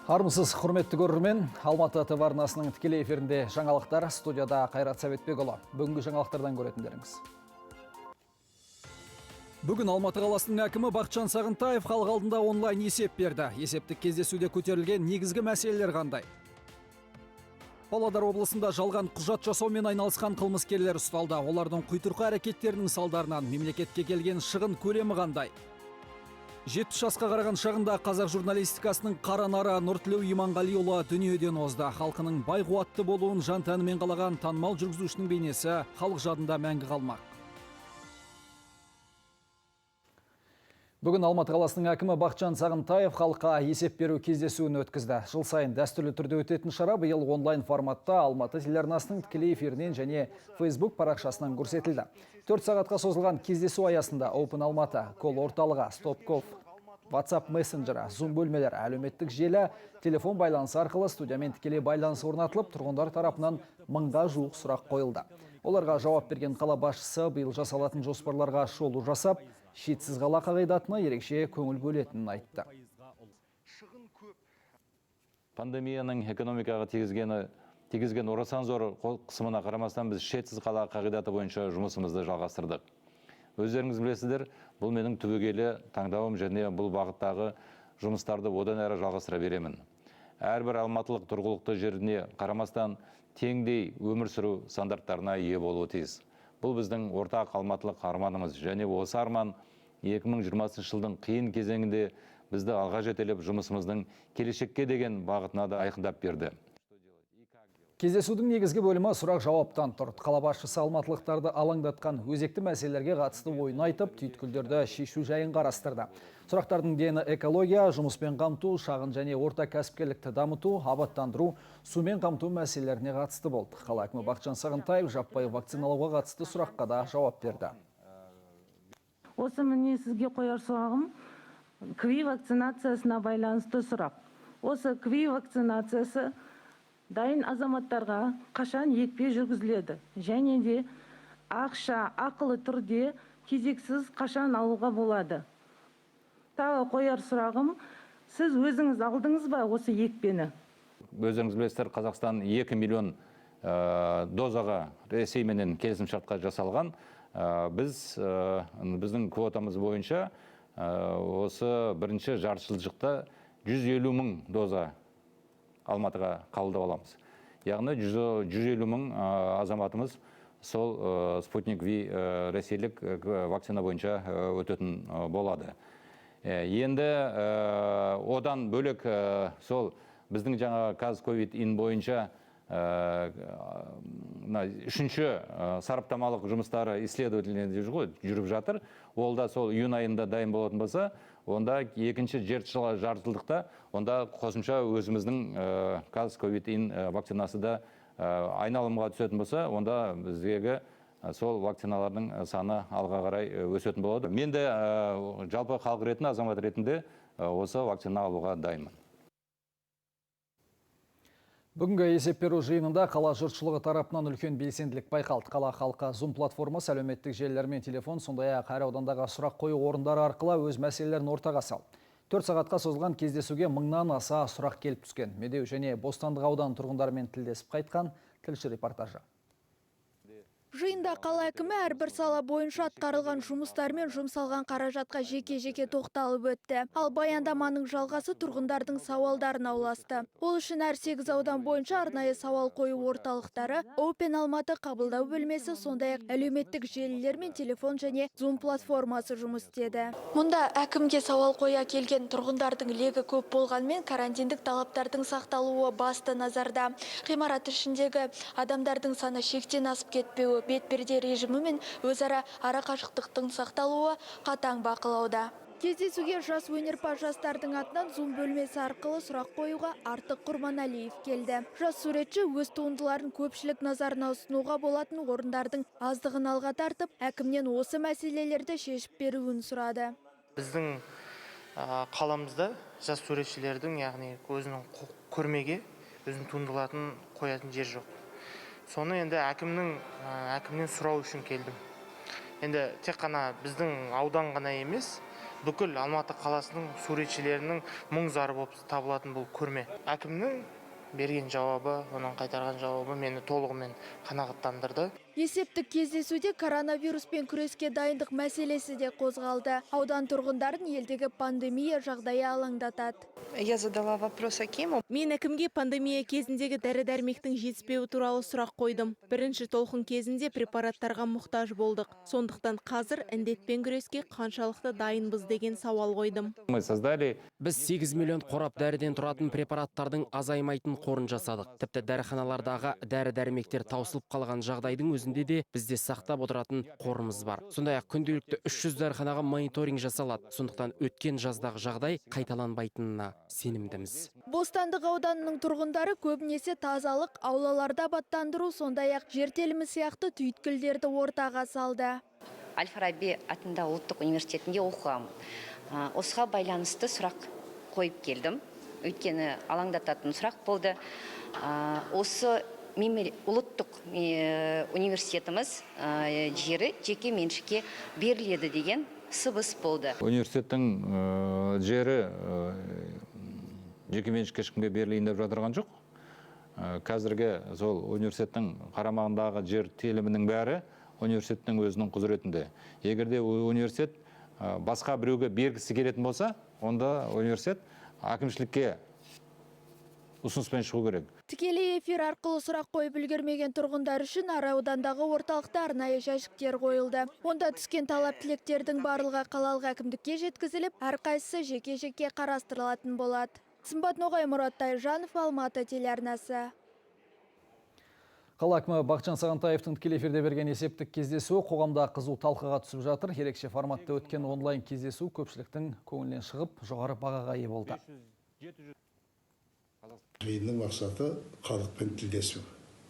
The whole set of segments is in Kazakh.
Армысыз, құрметті көрермен, Алматы ТВ арнасының тікелей эфирінде жаңалықтар, студияда Қайрат Советбекұлы. Бүгінгі жаңалықтардан көретіндеріңіз. Бүгін Алматы қаласының әкімі Бақытжан Сағынтаев халық алдында онлайн есеп берді. Есептік кездесуде көтерілген негізгі мәселелер қандай? Павлодар облысында жалған құжат жасаумен айналысқан қылмыскерлер ұсталды. Олардың құйтырқы әрекеттерінің салдарынан мемлекетке келген шығын көлемі қандай? 70 жасқа қараған шағында қазақ журналистикасының қара нары Нұртілеу Иманғалиұлы дүниеден озды. Халқының бай қуатты болуын жан тәнімен қалаған танымал жүргізушінің бейнесі халық жадында мәңгі қалмақ. Бүгін Алматы қаласының әкімі Бақытжан Сағынтаев халыққа есеп беру кездесуін өткізді. Жыл сайын дәстүрлі түрде өтетін шара биыл онлайн форматта Алматы телеарнасының тікелей эфирінен және Facebook парақшасынан көрсетілді. 4 сағатқа созылған кездесу аясында Open Алматы, Call орталығы, Stopkov, WhatsApp мессенджері, Zoom бөлмелері, әлеуметтік желі, телефон байланысы арқылы студиямен тікелей байланыс орнатылып, тұрғындар тарапынан мыңға жуық сұрақ қойылды. Оларға жауап берген қала басшысы биыл жасалатын жоспарларға шолу жасап, шетсіз қала қағидатына ерекше көңіл бөлетінін айтты. Пандемияның экономикаға тигізген орасан зор қысымына қарамастан біз шетсіз қала қағидаты бойынша жұмысымызды жалғастырдық. Өздеріңіз білесіздер, бұл менің түбегейлі таңдауым және бұл бағыттағы жұмыстарды одан әрі жалғастыра беремін. Әрбір алматылық тұрғылықты жеріне қарамастан теңдей өмір сүру стандарттарына ие болуы тиіс. Бұл біздің ортақ алматылық арманымыз және осы арман 2020 жылдың қиын кезеңінде бізді алға жетелеп жұмысымыздың келешекке деген бағытына да айқындап берді. Кездесудің негізгі бөлімі сұрақ-жауаптан тұрды. Қала басшысы алматылықтарды алаңдатқан өзекті мәселелерге қатысты ойын айтып, түйткілдерді шешу жайын қарастырды. Сұрақтардың дені экология, жұмыспен қамту, шағын және орта кәсіпкерлікті дамыту, абаттандыру, сумен қамту мәселелеріне қатысты болды. Қала әкімі Бақытжан Сағынтаев жаппай вакциналауға қатысты сұраққа да жауап берді. Осы міне сізге қояр сұрағым КВИ вакцинациясына байланысты сұрақ. Осы КВИ вакцинациясы дайын азаматтарға қашан екпе жүргізіледі және де ақша ақылы түрде кезексіз қашан алуға болады? Тағы қояр сұрағым, сіз өзіңіз алдыңыз ба осы екпені? Өздеріңіз білесіздер, Қазақстан 2 миллион дозаға Ресейменен келісімшартқа жасалған. Біздің квотамыз бойынша осы бірінші жартыжылдықта 150 мың доза Алматыға қабылдап аламыз. Яғни 150 мың азаматымыз сол Спутник Ви ресейлік вакцина бойынша өтетін болады. Енді одан бөлек сол біздің жаңа QazCovid-in бойынша үшінші сараптамалық жұмыстары исследовательный жүріп жатыр. Ол да сол июнь айында дайын болатын болса, онда екінші жартыжылдықта онда қосымша өзіміздің QazCovid-in вакцинасы да айналымға түсетін болса, онда біздегі сол вакциналардың саны алға қарай өсетін болады. Мен де жалпы халық ретінде, азамат ретінде осы вакцина алуға дайынмын. Бүгінгі есеп беру жиынында қала жұртшылығы тарапынан үлкен белсенділік байқалды. Қала халқы Zoom платформасы, әлеуметтік желілер мен телефон, сондай-ақ әр аудандағы сұрақ қою орындары арқылы өз мәселелерін ортаға салды. 4 сағатқа созылған кездесуге мыңнан аса сұрақ келіп түскен. Медеу және Бостандық ауданы тұрғындарымен тілдесіп қайтқан тілші репортажы. Жиында қала әкімі әрбір сала бойынша атқарылған жұмыстар мен жұмсалған қаражатқа жеке-жеке тоқталып өтті. Ал баяндаманың жалғасы тұрғындардың сауалдарына ұласты. Ол үшін әр 8 аудан бойынша арнайы сауал қою орталықтары, Open Алматы қабылдау бөлмесі, сондай-ақ әлеуметтік желілер мен телефон және Zoom платформасы жұмыс істеді. Мұнда әкімге сауал қоя келген тұрғындардың легі көп болғанмен карантиндік талаптардың сақталуы басты назарда. Ғимарат ішіндегі адамдардың саны шектен асып кетпеуі, бетперде режимі мен өзара арақашықтықтың сақталуы қатаң бақылауда. Кездесуге жас өнерпаз жастардың атынан Zoom бөлмесі арқылы сұрақ қоюға Артық Құрманалиев келді. Жас суретші өз туындыларын көпшілік назарына ұсынуға болатын орындардың аздығын алға тартып, әкімнен осы мәселелерді шешіп беруін сұрады. Біздің қаламызда жас суретшілердің, яғни өзінің көрмеге, өзінің туындыларын қоятын жер жоқ. Соны енді әкімнен сұрау үшін келдім. Енді тек қана біздің аудан ғана емес, Бүкіл Алматы қаласының суретшілерінің мұң зары болып табылатын бұл көрме. Әкімнің берген жауабы, оның қайтарған жауабы мені толығымен қанағаттандырды. Есептік кездесуде коронавируспен күреске дайындық мәселесі де қозғалды. Аудан тұрғындарын елдегі пандемия жағдайы алаңдатады. Я задала вопрос акиму. Мен әкімге пандемия кезіндегі дәрі-дәрмектің жетіспеуі туралы сұрақ қойдым. Бірінші толқын кезінде препараттарға мұқтаж болдық. Сондықтан қазір індетпен күреске қаншалықты дайынбыз деген сауал қойдым. Мы создали Біз 8 миллион қорап дәріден тұратын препараттардың азаймайтын қорын жасадық. Тіпті дәріханалардағы дәрі-дәрмектер таусылып қалған жағдайдың өзінде де бізде сақтап отыратын қорымыз бар. Сондай-ақ күнделікті 300 дәріханаға мониторинг жасалады. Сондықтан өткен жаздағы жағдай қайталанбайтынына сенімдіміз. Бостандық ауданының тұрғындары көбінесе тазалық, аулаларды абаттандыру, сондай-ақ жер телімі сияқты түйткілдерді ортаға салды. Әл-Фараби атындағы ұлттық университетінде оқығанмын. Осыға байланысты сұрақ қойып келдім. Өйткені алаңдататын сұрақ болды. Осы ұлттық университетіміз жері жеке меншікке беріледі деген сыбыс болды. Университеттің жері жеке меншікке ешкімге берілейін деп жатырған жоқ. Қазіргі сол университеттің қарамағындағы жер телімінің бәрі университеттің өзінің құзыретінде. Егер де университет басқа біреуге бергісі келетін болса, онда университет әкімшілікке ұсыныспен шығу керек. Тікелей эфир арқылы сұрақ қойып үлгермеген тұрғындар үшін әр аудандағы орталықта арнайы жәшіктер қойылды. Онда түскен талап-тілектердің барлығы қалалық әкімдікке жеткізіліп, әрқайсысы жеке-жеке қарастырылатын болады. Сымбат Ноғай, Мұрат Тайжанов, Алматы телеарнасы. Қала әкімі Бақытжан Сағынтаевтың тікелей эфирде берген есептік кездесуі қоғамда қызу талқыға түсіп жатыр. Ерекше форматта өткен онлайн кездесу көпшіліктің көңілінен шығып, жоғары бағаға ие болды. Жиынның мақсаты халықпен тілдесу.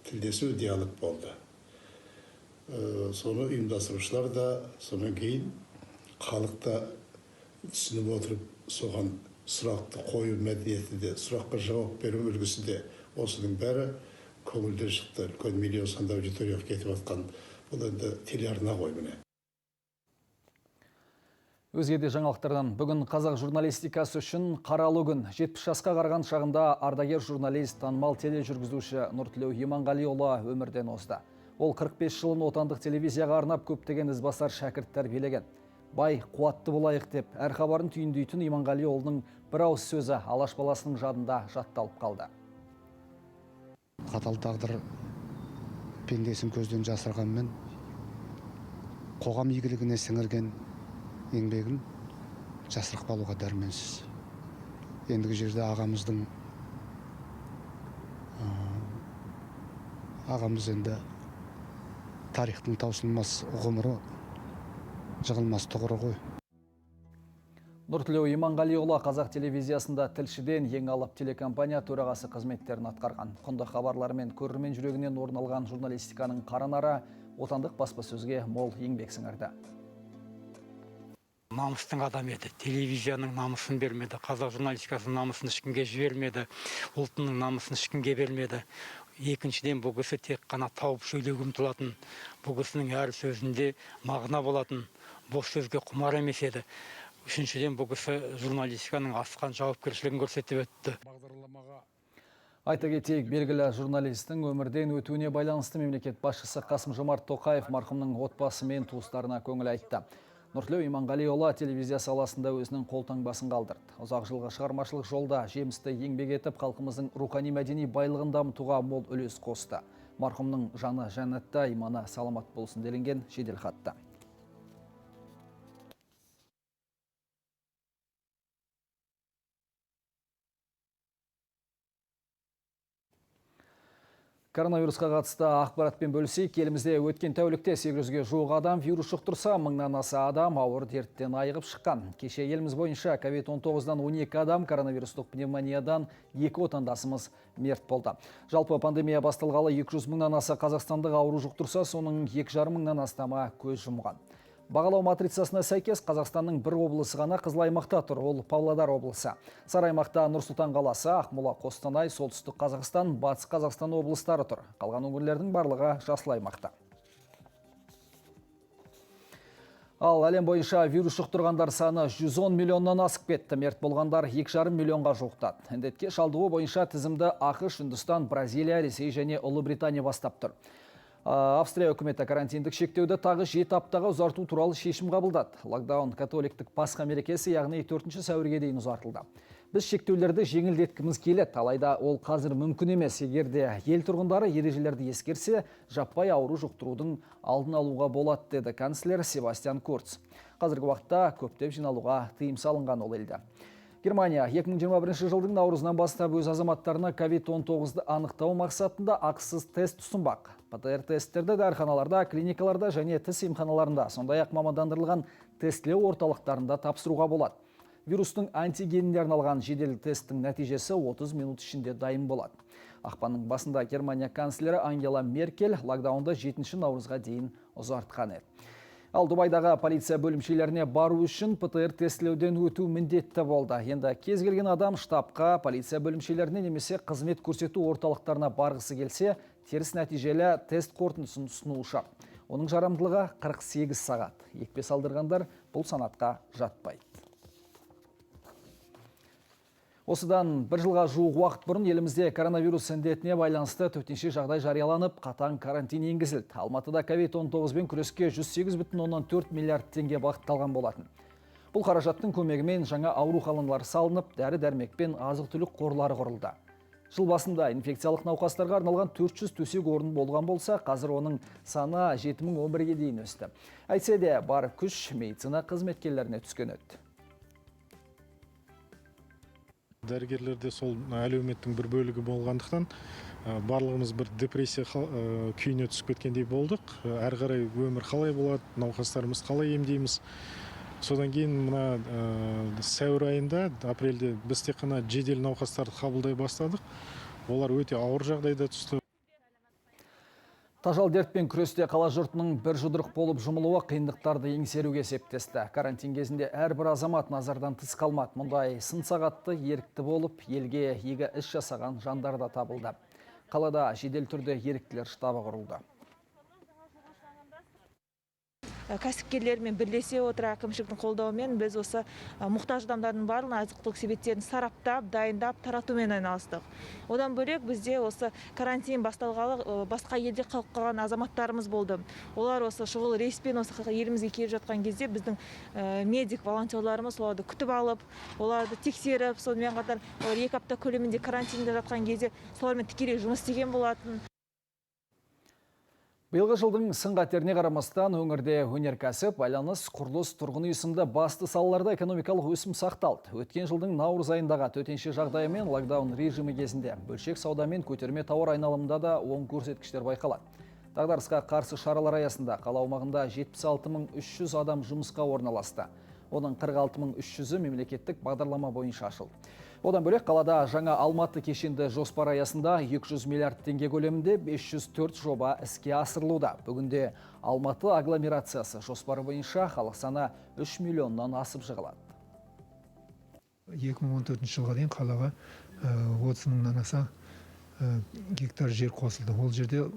Тілдесу, диалог болды. Соны ұйымдастырушылар да, содан кейін халық та түсініп отырып, соған сұрақты қою мәдениеті де, сұраққа жауап беру үлгісі де, осының бәрі көңілден шықты. Үлкен миллион санды аудиторияға кетіп жатқан бұл енді телеарна ғой міне. Өзге де жаңалықтардан. Бүгін қазақ журналистикасы үшін қаралы күн. 70 жасқа қараған шағында ардагер журналист, танымал тележүргізуші Нұртілеу Иманғалиұлы өмірден озды. Ол 45 жылын отандық телевизияға арнап көптеген ізбасар шәкірт тәрбиелеген. Бай, қуатты болайық деп әр хабарын түйіндейтін Иманғалиұлының бір ауыз сөзі алаш баласының жадында жатталып қалды. Қатал тағдыр пендесін көзден жасырғанмен қоғам игілігіне сіңірген еңбегін жасырып қалуға дәрменсіз. Ендігі жерде ағамыз енді тарихтың таусылмас ғұмыры, жығылмас тұғыры ғой. Нұртілеу Иманғалиұлы қазақ телевизиясында тілшіден ең алып телекомпания төрағасы қызметтерін атқарған. Құнды хабарларымен көрермен жүрегінен орын алған журналистиканың қара нары отандық баспасөзге мол еңбек сіңірді. Намыстың адамы еді, телевизияның намысын бермеді, қазақ журналистикасының намысын ешкімге жібермеді, ұлтының намысын ешкімге бермеді. Екіншіден, бұл кісі тек қана тауып сөйлеуге ұмтылатын, бұл кісінің әр сөзінде мағына болатын, бос сөзге құмар емес еді. Үшіншіден, бұл кісі журналистиканың асқан жауапкершілігін көрсетіп өтті. Айта кетейік, белгілі журналистің өмірден өтуіне байланысты мемлекет басшысы Қасым-Жомарт Тоқаев марқұмның отбасы мен туыстарына көңіл айтты. Нұртілеу Иманғалиұлы телевизия саласында өзінің қолтаңбасын қалдырды. Ұзақ жылғы шығармашылық жолда жемісті еңбек етіп, халқымыздың рухани мәдени байлығын дамытуға мол үлес қосты. Марқұмның жаны жәннатта, иманы саламат болсын делінген жеделхатта. Коронавирусқа қатысты ақпаратпен бөлісейік, елімізде өткен тәулікте 800-ге жуық адам вирус жұқтырса, мыңнан аса адам ауыр дерттен айығып шыққан. Кеше еліміз бойынша COVID-19-дан 12 адам, коронавирустық пневмониядан 2 отандасымыз мерт болды. Жалпы пандемия басталғалы 200 мыңнан аса қазақстандық ауру жұқтырса, соның 2,5 мыңнан астамы көз жұмған. Бағалау матрицасына сәйкес Қазақстанның бір облысы ғана қызыл аймақта тұр, ол Павлодар облысы. Сары аймақта Нұр-Сұлтан қаласы, Ақмола, Қостанай, Солтүстік Қазақстан, Батыс Қазақстан облыстары тұр. Қалған өңірлердің барлығы жасыл аймақта. Ал әлем бойынша вирус жұқтырғандар саны 110 миллионнан асып кетті. Мерт болғандар 2,5 миллионға жуықтады. Індетке шалдығу бойынша тізімді АҚШ, Үндістан, Бразилия, Ресей және Ұлыбритания бастап тұр. Австрия үкіметі карантиндік шектеуді тағы 7 аптаға ұзарту туралы шешім қабылдады. Локдаун католиктік Пасха мерекесі, яғни 4 сәуірге дейін ұзартылды. Біз шектеулерді жеңілдеткіміз келеді, алайда ол қазір мүмкін емес. Егер де ел тұрғындары ережелерді ескерсе, жаппай ауру жұқтырудың алдын алуға болады, деді канцлер Себастьян Курц. Қазіргі уақытта көптеп жиналуға тыйым салынған ол елде. Германия 2021 жылдың наурызынан бастап өз азаматтарына COVID-19-ды анықтау мақсатында ақысыз тест ұсынбақ. ПТР-тесттерді дәріханаларда, клиникаларда және тіс емханаларында, сондай-ақ мамандандырылған тестілеу орталықтарында тапсыруға болады. Вирустың антигеніне арналған жедел тесттің нәтижесі 30 минут ішінде дайын болады. Ақпанның басында Германия канцлері Ангела Меркель локдаунды 7 наурызға дейін ұзартқан еді. Ал Дубайдағы полиция бөлімшелеріне бару үшін ПТР тестілеуден өту міндетті болды. Енді кез келген адам штабқа, полиция бөлімшелеріне немесе қызмет көрсету орталықтарына барғысы келсе, теріс нәтижелі тест қорытындысын ұсынуы шарт. Оның жарамдылығы 48 сағат. Екпе салдырғандар бұл санатқа жатпайды. Осыдан бір жылға жуық уақыт бұрын елімізде коронавирус індетіне байланысты төтенше жағдай жарияланып, қатаң карантин енгізілді. Алматыда COVID-19-бен күреске 108,4 миллиард теңге бағытталған болатын. Бұл қаражаттың көмегімен жаңа ауруханалар салынып, дәрі-дәрмек пен азық-түлік қорлары құрылды. Жыл басында инфекциялық науқастарға арналған 400 төсек орын болған болса, қазір оның саны 7011-ге дейін өсті. Әйтсе де, бар күш медицина қызметкерлеріне түскен еді. Дәрігерлер де сол әлеуметтің бір бөлігі болғандықтан, барлығымыз бір депрессия күйіне түсіп кеткендей болдық. Әрі қарай өмір қалай болады, науқастарымыз қалай емдейміз. Содан кейін мына сәуір айында, апрельде біз тек қана жедел науқастарды қабылдай бастадық. Олар өте ауыр жағдайда түсті. Тажал дертпен күресте қала жұртының бір жұдырық болып жұмылуы қиындықтарды еңсеруге септесті. Карантин кезінде әрбір азамат назардан тыс қалмады. Мұндай сын сағатты ерікті болып, елге игі іс жасаған жандар да табылды. Қалада жедел түрде еріктілер штабы құрылды. Кәсіпкерлермен бірлесе отыра әкімшіліктің қолдауымен біз осы мұқтаж адамдардың барлығын азық-түлік себеттерін сараптап, дайындап, таратумен айналыстық. Одан бөлек бізде осы карантин басталғалы басқа елде қалып қалған азаматтарымыз болды. Олар осы шұғыл рейспен осы елімізге келіп жатқан кезде біздің медик волонтерларымыз оларды күтіп алып, оларды тексеріп, сонымен қатар олар 2 апта көлемінде карантинде жатқан кезде солармен тікелей жұмыс істеген болатын. Биылғы жылдың сын қатеріне қарамастан өңірде өнеркәсіп, байланыс, құрылыс, тұрғын үй сынды басты салаларда экономикалық өсім сақталды. Өткен жылдың наурыз айындағы төтенше жағдайы мен локдаун режимі кезінде бөлшек сауда мен көтерме тауар айналымында да оң көрсеткіштер байқалады. Дағдарысқа қарсы шаралар аясында қала аумағында 76 300 адам жұмысқа орналасты. Оның 46 300-і мемлекеттік бағдарлама бойынша ашылды. Одан бөлек қалада жаңа Алматы кешенді жоспар аясында 200 миллиард теңге көлемінде 504 жоба іске асырылуда. Бүгінде Алматы агломерациясы жоспары бойынша халық саны 3 миллионнан асып жығылады. 2014 жылға дейін қалаға 30 мыңнан аса гектар жер қосылды. Ол жерде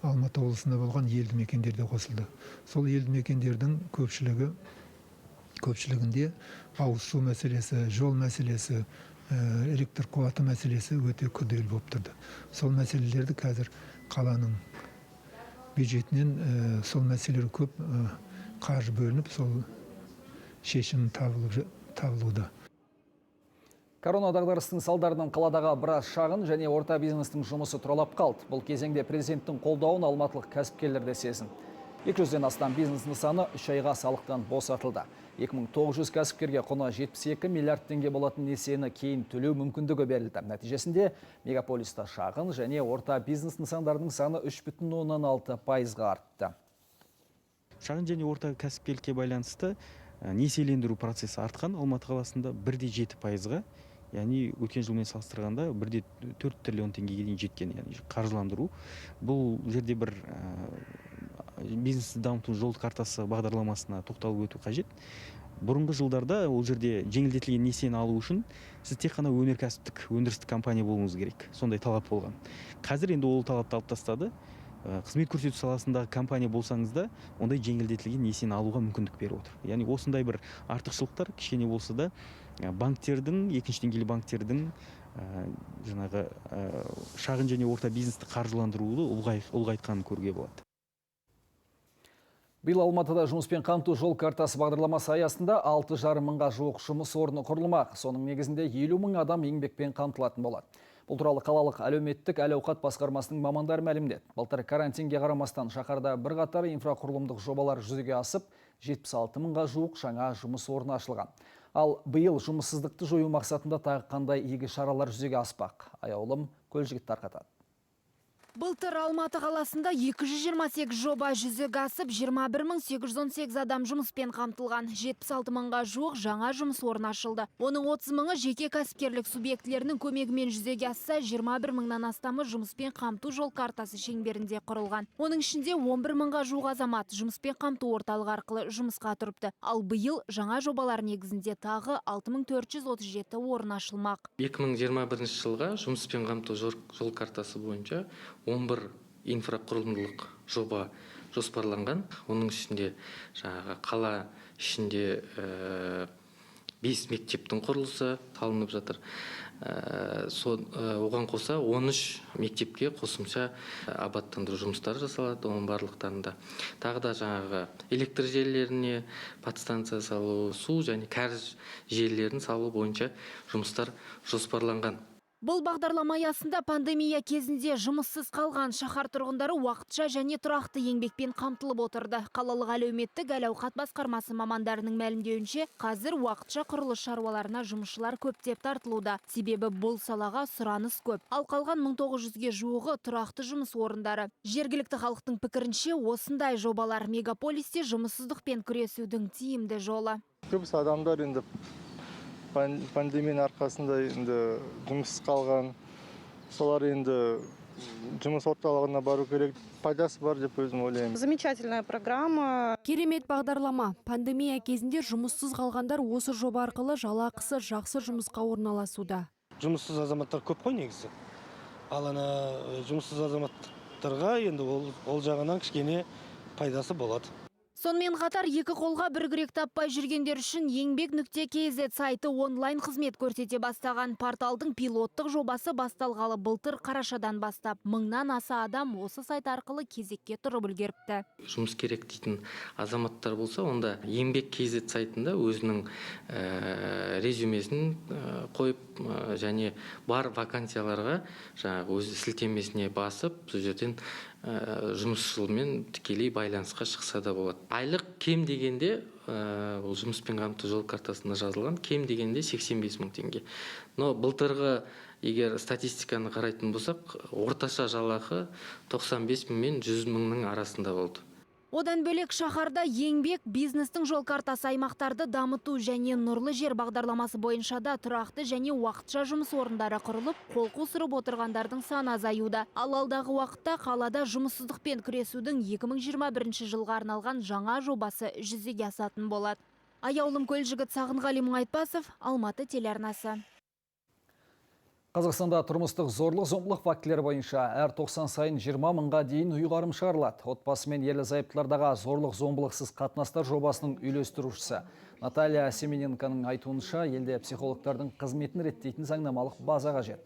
Алматы облысында болған елді мекендер де қосылды. Сол елді мекендердің көпшілігінде ауыз су мәселесі, жол мәселесі, электр қуаты мәселесі өте күрделі болып тұрды. Сол мәселелерді қазір қаланың бюджетінен сол мәселелер көп қаржы бөлініп, сол шешім табылуда. Корона дағдарысының салдарынан қаладағы біраз шағын және орта бизнестің жұмысы тұралап қалды. Бұл кезеңде президенттің қолдауын алматылық кәсіпкерлер де сезінді. 200-ден астам бизнес нысаны 3 айға салықтан босатылды. 2900 кәсіпкерге құны 72 миллиард теңге болатын несиені кейін төлеу мүмкіндігі берілді. Нәтижесінде мегаполиста шағын және орта бизнес нысандарының саны 3,6%-ға артты. Шағын және орта кәсіпкерлікке байланысты несиелендіру процесі артқан Алматы қаласында 1,7%-ға, яғни өткен жылмен салыстырғанда 1,4 триллион теңгеге дейін жеткен, яғни қаржыландыру. Бұл жерде бір бизнесті дамыту жол картасы бағдарламасына тоқталып өту қажет. Бұрынғы жылдарда ол жерде жеңілдетілген несиені алу үшін сіз тек қана өнеркәсіптік, өндірістік компания болуыңыз керек. Сондай талап болған. Қазір енді ол талапты алып тастады. қызмет көрсету саласындағы компания болсаңыз да, ондай жеңілдетілген несиені алуға мүмкіндік беріп отыр. Яғни осындай бір артықшылықтар кішкене болса да банктердің, екінші деңгейлі банктердің жаңағы шағын және орта бизнесті қаржыландыруды ұлғайтқанын көруге болады. Биыл Алматыда жұмыспен қамту жол картасы бағдарламасы аясында 6,5 мыңға жуық жұмыс орны құрылмақ. Соның негізінде 50 мың адам еңбекпен қамтылатын болады. Бұл туралы қалалық әлеуметтік әл-ауқат басқармасының мамандары мәлімдеді. Былтыр карантинге қарамастан шаһарда бірқатар инфрақұрылымдық жобалар жүзеге асып, 76 мыңға жуық жаңа жұмыс орны ашылған. Ал биыл жұмыссыздықты жою мақсатында тағы қандай игі шаралар жүзеге аспақ? Аяулым Көлжігіт тарқатады. Былтыр Алматы қаласында 228 жоба жүзеге асып, 21 818 адам жұмыспен қамтылған. 76 мыңға жуық жаңа жұмыс орны ашылды. Оның 30 мыңы жеке кәсіпкерлік субъектілерінің көмегімен жүзеге асса, 21 мыңнан астамы жұмыспен қамту жол картасы шеңберінде құрылған. Оның ішінде 11 мыңға жуық азамат жұмыспен қамту орталығы арқылы жұмысқа тұрыпты. Ал биыл жаңа жобалар негізінде тағы 6437 орын ашылмақ. 2021 жылға жұмыспен қамту жол картасы бойынша 11 инфрақұрылымдық жоба жоспарланған. Оның ішінде жаңағы қала ішінде бес мектептің құрылысы салынып жатыр. Оған қоса 13 мектепке қосымша абаттандыру жұмыстары жасалады. Оның барлықтарында тағы да жаңағы электр желілеріне подстанция салу, су және кәріз желілерін салу бойынша жұмыстар жоспарланған. Бұл бағдарлама аясында пандемия кезінде жұмыссыз қалған шаһар тұрғындары уақытша және тұрақты еңбекпен қамтылып отырды. Қалалық әлеуметтік әл-ауқат басқармасы мамандарының мәлімдеуінше, қазір уақытша құрылыс шаруаларына жұмысшылар көптеп тартылуда. Себебі бұл салаға сұраныс көп. Ал қалған 1900-ге жуығы тұрақты жұмыс орындары. Жергілікті халықтың пікірінше, осындай жобалар мегаполисте жұмыссыздықпен күресудің тиімді жолы. Көбісі адамдар енді пандемияның арқасында енді жұмыссыз қалған, солар енді жұмыс орталығына бару керек, пайдасы бар деп өзім ойлаймын. Замечательная программа. Керемет бағдарлама. Пандемия кезінде жұмыссыз қалғандар осы жоба арқылы жалақысы жақсы жұмысқа орналасуда. Жұмыссыз азаматтар көп қой негізі. Ал ана жұмыссыз азаматтарға енді ол жағынан кішкене пайдасы болады. Сонымен қатар екі қолға бір күрек таппай жүргендер үшін еңбек.kz сайты онлайн қызмет көрсете бастаған. Порталдың пилоттық жобасы басталғалы былтыр қарашадан бастап мыңнан аса адам осы сайт арқылы кезекке тұрып үлгеріпті. Жұмыс керек дейтін азаматтар болса, онда еңбек kz сайтында өзінің резюмесін қойып және бар вакансияларға жаңағы өзі сілтемесіне басып, сол жерден жұмысшылмен тікелей байланысқа шықса да болады. Айлық кем дегенде, ол жұмыспен қамту жол картасында жазылған, кем дегенде 85 мың теңге. Но былтырғы егер статистиканы қарайтын болсақ, орташа жалақы 95 мың мен 100 мыңның арасында болды. Одан бөлек шаһарда еңбек, бизнестің жол картасы, аймақтарды дамыту және нұрлы жер бағдарламасы бойынша да тұрақты және уақытша жұмыс орындары құрылып, қол қусырып отырғандардың саны азаюда. Ал алдағы уақытта қалада жұмыссыздықпен күресудің 2021 жылға арналған жаңа жобасы жүзеге асатын болады. Аяулым Көлжігіт, Сағынғали Мұңайтпасов, Алматы телеарнасы. Қазақстанда тұрмыстық зорлық зомбылық фактілері бойынша әр 90 сайын 20 мыңға дейін ұйғарым шығарылады. Отбасы мен ерлі зайыптылардағы зорлық зомбылықсыз қатынастар жобасының үйлестірушісі Наталья Семененконың айтуынша, елде психологтардың қызметін реттейтін заңнамалық база қажет.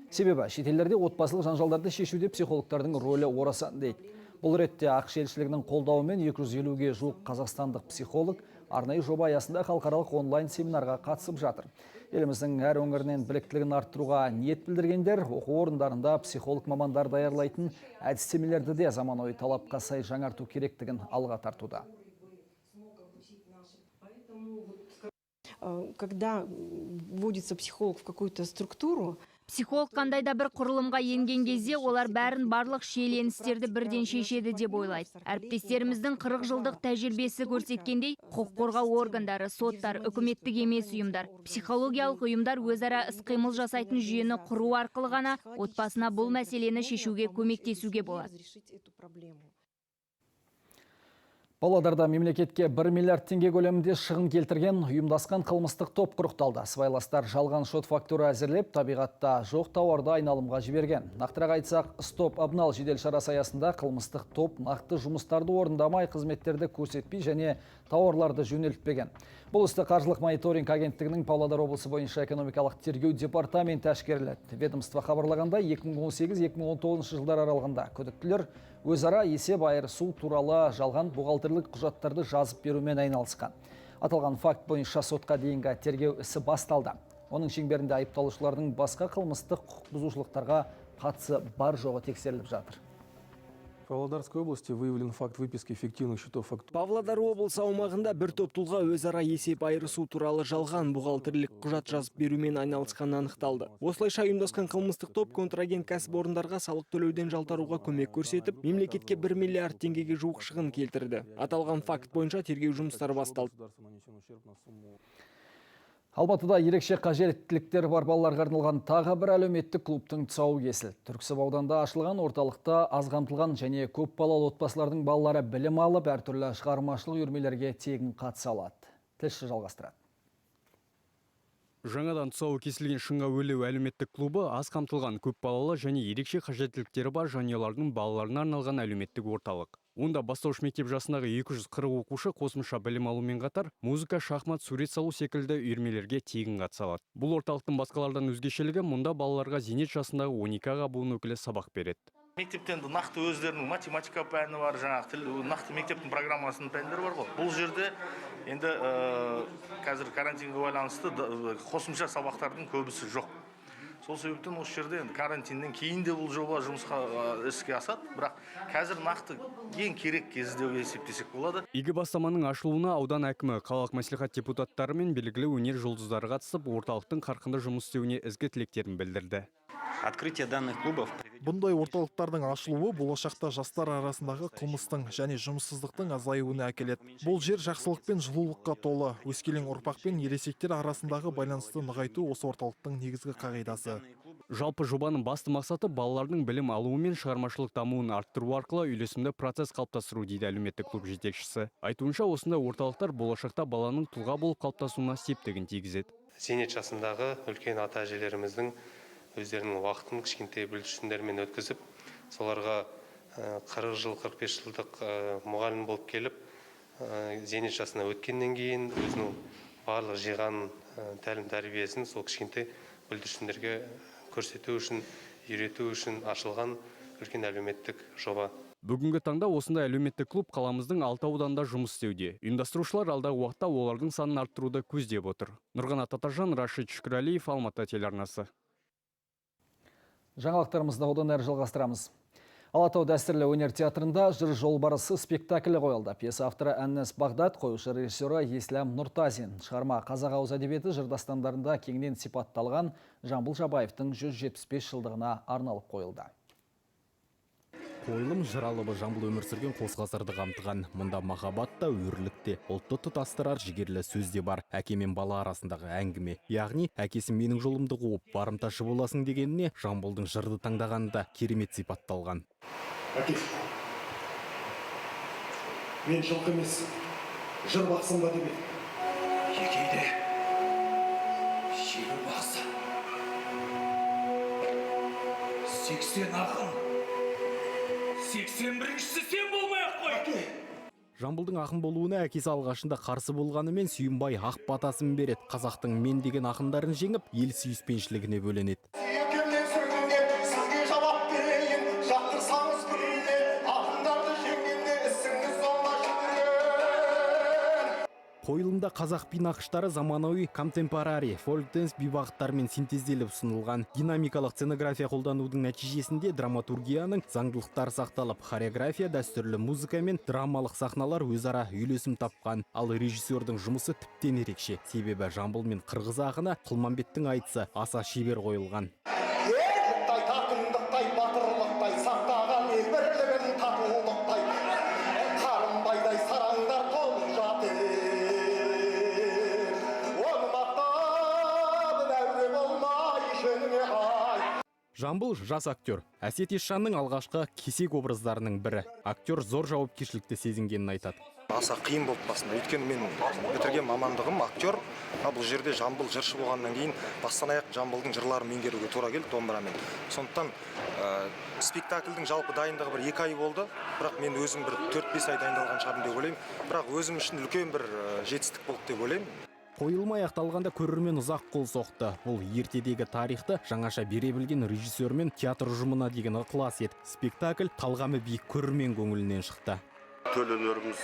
Себебі шетелдерде отбасылық жанжалдарды шешуде психологтардың рөлі орасан дейді. Бұл ретте АҚШ елшілігінің қолдауымен 250-ге жуық қазақстандық психолог арнайы жоба аясында халықаралық онлайн семинарға қатысып жатыр. Еліміздің әр өңірінен біліктілігін арттыруға ниет білдіргендер оқу орындарында психолог мамандар даярлайтын әдістемелерді де заманауи талапқа сай жаңарту керектігін алға тартуда. Когда вводится психолог в какую-то структуру, Психолог қандай да бір құрылымға енген кезде олар бәрін, барлық шиеленістерді бірден шешеді деп ойлайды. Әріптестеріміздің 40 жылдық тәжірибесі көрсеткендей, құқық қорғау органдары, соттар, үкіметтік емес ұйымдар, психологиялық ұйымдар өзара іс-қимыл жасайтын жүйені құру арқылы ғана отбасына бұл мәселені шешуге көмектесуге болады. Павлодарда мемлекетке 1 миллиард теңге көлемінде шығын келтірген ұйымдасқан қылмыстық топ құрықталды. Сыбайластар жалған шот фактура әзірлеп, табиғатта жоқ тауарды айналымға жіберген. Нақтырақ айтсақ, Стоп обнал жедел шарасы аясында қылмыстық топ нақты жұмыстарды орындамай, қызметтерді көрсетпей және тауарларды жөнелтпеген. Бұл істі қаржылық мониторинг агенттігінің Павлодар облысы бойынша экономикалық тергеу департаменті әшкереледі. Ведомство хабарлағандай, 2018-2019 жылдар аралығында күдіктілер өзара есеп айырысу туралы жалған бухгалтерлік құжаттарды жазып берумен айналысқан. Аталған факт бойынша сотқа дейінгі тергеу ісі басталды. Оның шеңберінде айыпталушылардың басқа қылмыстық құқық бұзушылықтарға қатысы бар жоғы тексеріліп жатыр. В Павлодарской области выявлен факт выписки фиктивных счетов фактур. Павлодар облысы аумағында бір топ тұлға өзара есеп айырысу туралы жалған бухгалтерлік құжат жазып берумен айналысқаны анықталды. Осылайша ұйымдасқан қылмыстық топ контрагент кәсіпорындарға салық төлеуден жалтаруға көмек көрсетіп, мемлекетке 1 миллиард теңгеге жуық шығын келтірді. Аталған факт бойынша тергеу жұмыстары басталды. Алматыда ерекше қажеттіліктері бар балаларға арналған тағы бір әлеуметтік клубтың тұсауы кесілді. Түрксіб ауданында ашылған орталықта аз қамтылған және көп балалы отбасылардың балалары білім алып, әртүрлі шығармашылық үйірмелерге тегін қатыса алады. Тілші жалғастырады. Жаңадан тұсауы кесілген Шыңға өрлеу әлеуметтік клубы аз қамтылған көп балалы және ерекше қажеттіліктері бар жанұялардың балаларына арналған әлеуметтік орталық. Онда бастауыш мектеп жасындағы 240 оқушы қосымша білім алумен қатар музыка, шахмат, сурет салу секілді үйірмелерге тегін қатыса алады. Бұл орталықтың басқалардан өзгешелігі мұнда балаларға зейнет жасындағы 12 аға буын өкілі сабақ береді. Мектепте енді нақты өздерінің математика пәні бар, жаңағы тіл, нақты мектептің программасының пәндері бар ғой. Бұл жерде енді қазір карантинге байланысты қосымша сабақтардың көбісі жоқ. Сол себептен осы жерде енді карантиннен кейін де бұл жоба жұмысқа іске асады, бірақ қазір нақты ең керек кезі деп есептесек болады. Игі бастаманың ашылуына аудан әкімі, қалалық мәслихат депутаттары мен белгілі өнер жұлдыздары қатысып, орталықтың қарқынды жұмыс істеуіне ізгі тілектерін білдірді. Открытие данных клубов. Бұндай орталықтардың ашылуы болашақта жастар арасындағы қылмыстың және жұмыссыздықтың азаюына әкеледі. Бұл жер жақсылық пен жылулыққа толы. Өскелең ұрпақ пен ересектер арасындағы байланысты нығайту осы орталықтың негізгі қағидасы. Жалпы жобаның басты мақсаты балалардың білім алуы мен шығармашылық дамуын арттыру арқылы үйлесімді процесс қалыптастыру, дейді әлеуметтік клуб жетекшісі. Айтуынша, осындай орталықтар болашақта баланың тұлға болып қалыптасуына септігін тигізеді. Зейнет жасындағы үлкен ата әжелеріміздің өздерінің уақытын кішкентай бүлдіршіндермен өткізіп, соларға 40 жыл, 45 жылдық мұғалім болып келіп, зейнет жасына өткеннен кейін өзінің барлық жиған тәлім тәрбиесін сол кішкентай бүлдіршіндерге көрсету үшін, үйрету үшін ашылған үлкен әлеуметтік жоба. Бүгінгі таңда осындай әлеуметтік клуб қаламыздың 6 ауданында жұмыс істеуде. Ұйымдастырушылар алдағы уақытта олардың санын арттыруды көздеп отыр. Нұрғанат Атажан, Рашид Шүкірәлиев, Алматы телеарнасы. Жаңалықтарымызды одан әрі жалғастырамыз. Алатау дәстүрлі өнер театрында «Жыр жолбарысы» спектаклі қойылды. Пьеса авторы Әннес Бағдат, қоюшы режиссері Еслям Нұртазин. Шығарма қазақ ауыз әдебиеті жыр дастандарында кеңінен сипатталған Жамбыл Жабаевтың 175 жылдығына арналып қойылды. Қойылым жыр алыбы Жамбыл өмір сүрген қос ғасырды қамтыған. Мұнда махаббат та, өрлік те, ұлтты тұтастырар жігерлі сөз де бар. Әке мен бала арасындағы әңгіме. Яғни, әкесі менің жолымды қуып, барымташы боласың дегеніне Жамбылдың жырды таңдағаны да керемет сипатталған. Әке, мен жылқы емес, жыр бақсам ба деп едім. Екейде 50 бақсы, 80 ақын. 81-шісі сен болмай-ақ қой. Жамбылдың ақын болуына әкесі алғашында қарсы болғанымен Сүйінбай ақ батасын береді. Қазақтың мен деген ақындарын жеңіп, ел сүйіспеншілігіне бөленеді. Сізге жауап берейін, жақтырсаңыз күле, ақындарды жеңгенде ісіңіз оңға жүрген. Қойылымда қазақ би нақыштары заманауи контемпорари, фолк-дэнс би бағыттарымен синтезделіп ұсынылған. Динамикалық сценография қолданудың нәтижесінде драматургияның заңдылықтары сақталып, хореография, дәстүрлі музыка мен драмалық сахналар өзара үйлесім тапқан. Ал режиссердің жұмысы тіптен ерекше. Себебі Жамбыл мен қырғыз ақыны Құлманбеттің айтысы аса шебер қойылған. Ерліктай, тартымдықтай, батырлықтай, сақтаған ел бірлігін татулықтай, Қарымбайдай сараңдар толып жатыр. Оны мақтап әуре болмай жөніңе қай. Жамбыл жас актер. Әсет Есжанның алғашқы кесек образдарының бірі. Актер зор жауапкершілікті сезінгенін айтады. Аса қиын болды басында. Өйткені мен бітірген мамандығым актер. Бұл жерде Жамбыл жыршы болғаннан кейін бастан аяқ Жамбылдың жырларын меңгеруге тура келді домбырамен. Сондықтан спектакльдің жалпы дайындығы бір 2 ай болды. Бірақ мен өзім бір 4-5 ай дайындалған шығармын деп ойлаймын. Бірақ өзім үшін үлкен бір жетістік болды деп ойлаймын. Қойылым аяқталғанда көрермен ұзақ қол соқты. Бұл ертедегі тарихты жаңаша бере білген режиссер мен театр ұжымына деген ықылас еді. Спектакль талғамы биік көрермен көңілінен шықты. Төл өнеріміз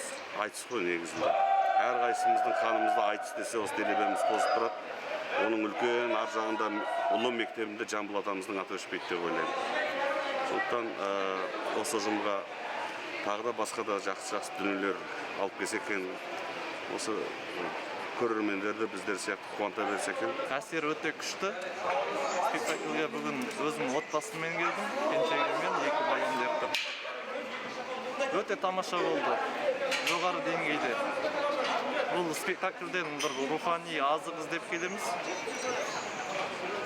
айтыс қой негізінде. Әрқайсымыздың қанымызда айтыс десе осы делебеміз қозып тұрады. Оның үлкен ар жағында ұлы мектебінде Жамбыл атамыздың аты өшпейді деп ойлаймын. Сондықтан осы ұжымға тағы да басқа да жақсы-жақсы дүниелер алып келсе екен, осы көрермендерді біздер сияқты қуанта берсе екен. Әсері өте күшті. Спектакльге бүгін өзім отбасыммен келдім, келіншегіммен, 2 баламды ертіп. Өте тамаша болды, жоғары деңгейде. Бұл спектакльден бір рухани азық іздеп келеміз.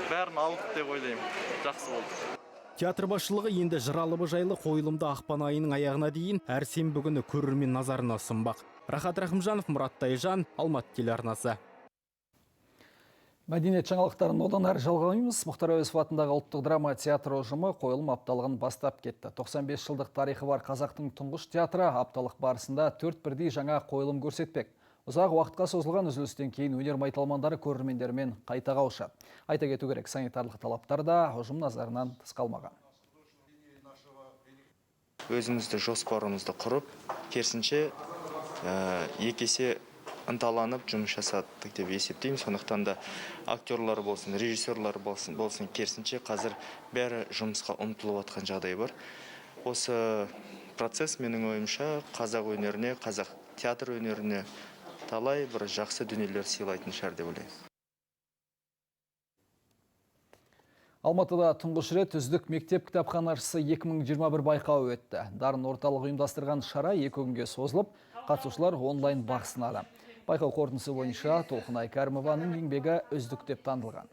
Бәрін алдық деп ойлаймын. Жақсы болды. Театр басшылығы енді жыр алыбы жайлы қойылымды ақпан айының аяғына дейін әр сенбі күні көрермен назарына ұсынбақ. Рахат Рахымжанов, Мұрат Тайжан, Алматы телеарнасы. Мәдениет жаңалықтарын одан әрі жалғаймыз. Мұхтар Әуезов атындағы ұлттық драма театры ұжымы қойылым апталығын бастап кетті. 95 жылдық тарихы бар қазақтың тұңғыш театры апталық барысында 4 бірдей жаңа қойылым көрсетпек. Ұзақ уақытқа созылған үзілістен кейін өнер майталмандары көрермендермен қайта қауышады. Айта кету керек, санитарлық талаптар да ұжым назарынан тыс қалмаған. Өзімізді жоспарымызды құрып, керісінше екі есе ынталанып жұмыс жасадық деп есептеймін. Сондықтан да актерлар болсын, режиссерлар болсын, керісінше қазір бәрі жұмысқа ұмтылып жатқан жағдай бар. Осы процесс менің ойымша қазақ өнеріне, қазақ театр өнеріне талай бір жақсы дүниелер сыйлайтын шығар деп ойлаймын. Алматыда тұңғыш рет үздік мектеп кітапханашысы 2021 байқауы өтті. Дарын орталығы ұйымдастырған шара 2 күнге созылып, қатысушылар онлайн бақ сынады. Байқау қорытындысы бойынша Толқынай Кәрімованың еңбегі үздік деп танылған.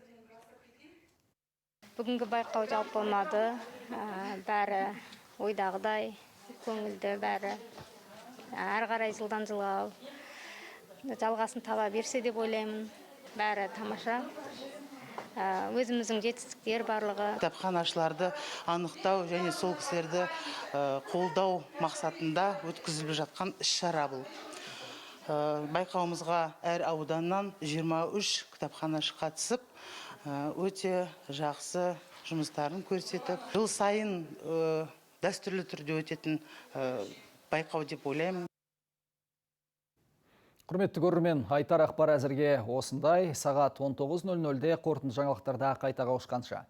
Бүгінгі байқау жалпы ұнады. Бәрі ойдағыдай, көңілді бәрі. Әрі қарай жылдан жылға жалғасын таба берсе деп ойлаймын. Бәрі тамаша. Өзіміздің жетістіктер барлығы. Кітапханашыларды анықтау және сол кісілерді қолдау мақсатында өткізіліп жатқан іс-шара бұл. Байқауымызға әр ауданнан 23 кітапханашы қатысып, өте жақсы жұмыстарын көрсетіп, жыл сайын дәстүрлі түрде өтетін байқау деп ойлаймын. Құрметті көрермен, айтар ақпар әзірге осындай. Сағат 19:00-де қорытынды жаңалықтарда қайта қауышқанша.